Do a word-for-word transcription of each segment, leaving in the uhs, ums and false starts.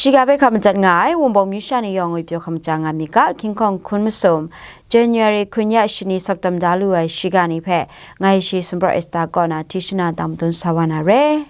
Shiga hpe hkap madat nga ai Wunpawng myu sha ni yawng ngwi pyaw hkam ja nga mi ga, King Kong hkun masum, January hkun ya shani sakdam da lu ai shiga ni hpe, ngai shi Sumpraw Esta kaw na tishina dang madun sa wa na re.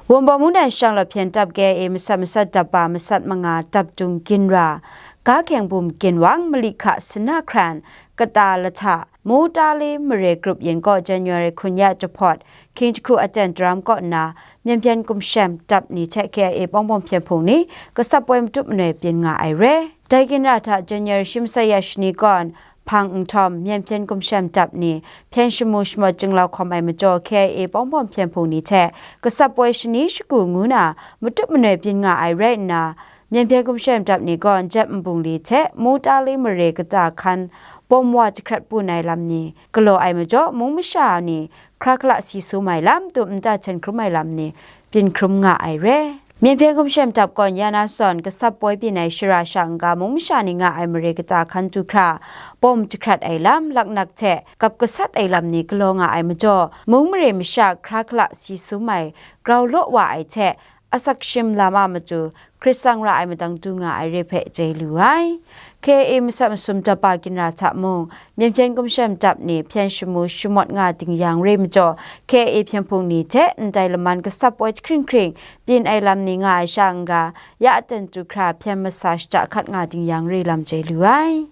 Wunpawng mungdan shang lawt hpyen dap K I A masat masat dap ba masat manga dap dung ginra, ga hkyeng bum ginwang, mali hka sana hkran, kata lahta, mu ta le mare grup yin gaw January hkun ya jahpawt, hkying jahku aten daram kaw nna, myen hpyen gumshem dap ni hte K I A pawng pawng hpyen hpung ni, kasap poi matup manoi byin nga ai re. Dai ginra hta January shi masai ya shani kawn, hpang nhtawm, myen hpyen gumshem dap ni, hpyen shamu shamawt jinglau hkawm ai majaw, K I A pawng pawng hpyen hpung ni hte, kasap poi shani shagu ngu na, matup manoi byin nga ai rai nna, myen hpyen gumshem dap ni gaw, njep nbung li hte, mu ta li mare kata hkan, bawm wa jahkrat bun ai lam ni, galaw ai majaw, mung masha ni, hkra hkala si sum ai lam, tum nta hten hkrum ai lam ni, byin hkrum nga ai re. Myen hpyen gumshem dap gawn ya na zawn, kasap poi byin ai shara sha n-ga mung masha ni nga ai mare kata hkan du hkra, bawm jahkrat ai lam, laknak hte gap gasat ai lam ni galaw nga ai majaw, mung mare masha hkra hkala si sum ai, grau law wa ai hte, asak shim lam a matu, hkrit tsang ra ai madang du nga ai re hpe chye lu ai. K I A masat masum dap ba ginra hta mung, myen hpyen gumshem dap ni hpyen shamu shamawt nga ding yang re majaw, K I A hpyen hpung ni hte ndai laman kasap poi jahkring hkring byin ai lam ni nga ai sha n-ga, ya aten du hkra hpyen masa shada hkat nga ding yang re lam chye lu ai.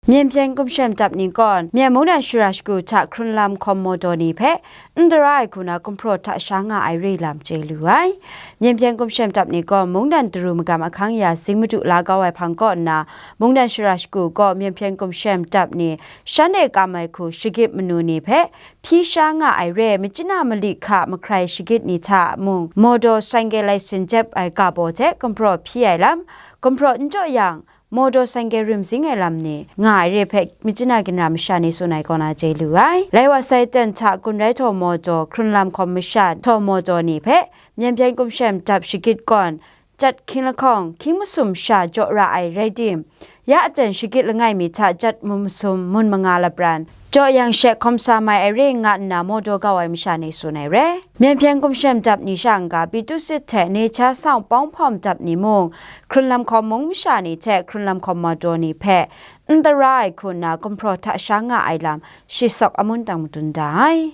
Myen hpyen gumshem dap ni gawn, myen mungdan shara shagu hta hkrun lam hkawm mawdaw ni hpe, n tara ai hku na gumhpraw hta sha nga ai re lam chye lu ai. Myen hpyen gumshem dap ni gawn, mungdan daru magam ahkang ya zing madu la kau ai hpang kaw nna, mungdan shara shagu gaw myen hpyen gumshem dap ni, shan e kam ai hku shagit manu ni hpe, hpyi sha nga ai re, machyin a mali hka mahkrai shagit ni hta mung, mawdaw sainge lai sin jep ai ga baw hte gumhpraw hpyi ai lam, gumhpraw n jaw yang, mawdaw sainge rim zing ai lam ni nga ai re hpe, machyin a ginra masha ni tsun ai kaw na chye lu ai. Lai wa sai ten hta gun rai htaw mawdaw, hkrun lam hkawm masha htaw mawdaw ni hpe, myen hpyen gumshem dap shagit gawn, jat hkying lahkawng, hkying masum sha jaw ra ai rai tim, ya aten shagit langai mi hta jat mun masum mun manga lapran, jaw yang she hkawm sa mai ai re nga nna mawdaw kau ai masha ni tsun ai re. Myen hpyen gumshem dap ni sha n-ga, Pitu sit hte Necha Sang pawng hpawm dap ni mung, hkrun lam hkawm mung masha ni hte hkrun lam hkawm mawdaw ni hpe, n tara ai hku nna gumhpraw hta sha nga ai lam, shi sawk amun dang madun da ai.